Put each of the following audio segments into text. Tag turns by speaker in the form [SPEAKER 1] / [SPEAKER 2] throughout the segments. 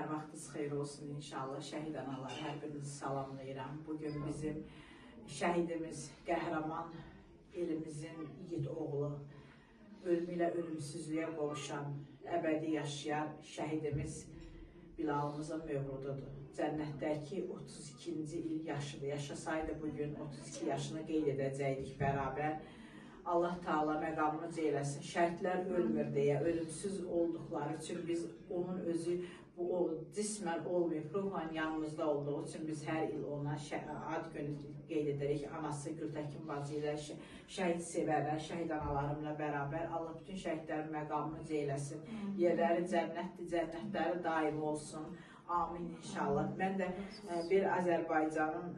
[SPEAKER 1] Hər vaxtınız xeyir olsun inşallah. Şəhid analar, hər birinizi salamlayıram. Bugün bizim şəhidimiz, qəhrəman elimizin igid oğlu, ölümü ilə ölümsüzlüyə qovuşan, əbədi yaşayan şəhidimiz Bilalımızın mövlududur. Cənnətdəki 32-ci il yaşıdır. Yaşasaydı bugün 32 yaşını qeyd edəcəkdik bərabər. Allah Taala məqamını eləsin. Şəhidlər ölmür deyə, ölümsüz olduqları üçün biz onun özü bu o cismən olmayıb, ruhən yanımızda olduğu üçün biz hər il ona ad günü qeyd edirik. Anası Gültəkin bacı ilə şəhid sevərlər, şəhid analarımla bərabər. Allah bütün şəhidlərin məqamını eləsin. Yerləri cənnətdir, cənnətləri daim olsun. Amin inşallah. Mən də bir Azərbaycanın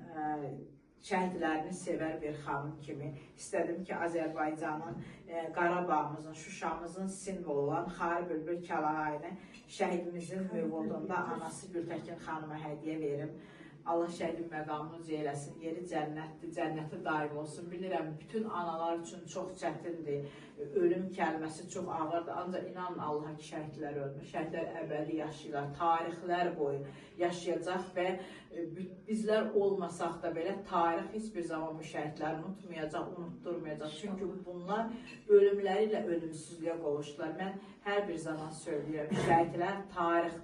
[SPEAKER 1] şəhidlərini sevər bir xanım kimi istədim ki, Azərbaycanın, Qarabağımızın, Şuşamızın simvolu olan Xari Bülbül Kəlağayını şəhidimizin mövludunda anası Gültəkin xanıma hədiyyə verim. Allah şəhidin məqamını uca eləsin, yeri cənnətdir, cənnəti daim olsun. Bilirəm, bütün analar üçün çox çətindir, ölüm kəlməsi çox ağırdır. Ancaq inanın Allaha ki, şəhidlər ölmür, şəhidlər əbədi yaşayırlar, tarixlər boyu yaşayacaq və bizlər olmasaq da belə tarix heç bir zaman bu şəhidləri unutmayacaq, unutturmayacaq. Çünki bunlar ölümləri ilə ölümsüzlüyə qovuşdular. Mən hər bir zaman söyləyirəm, şəhidlər tarixdir.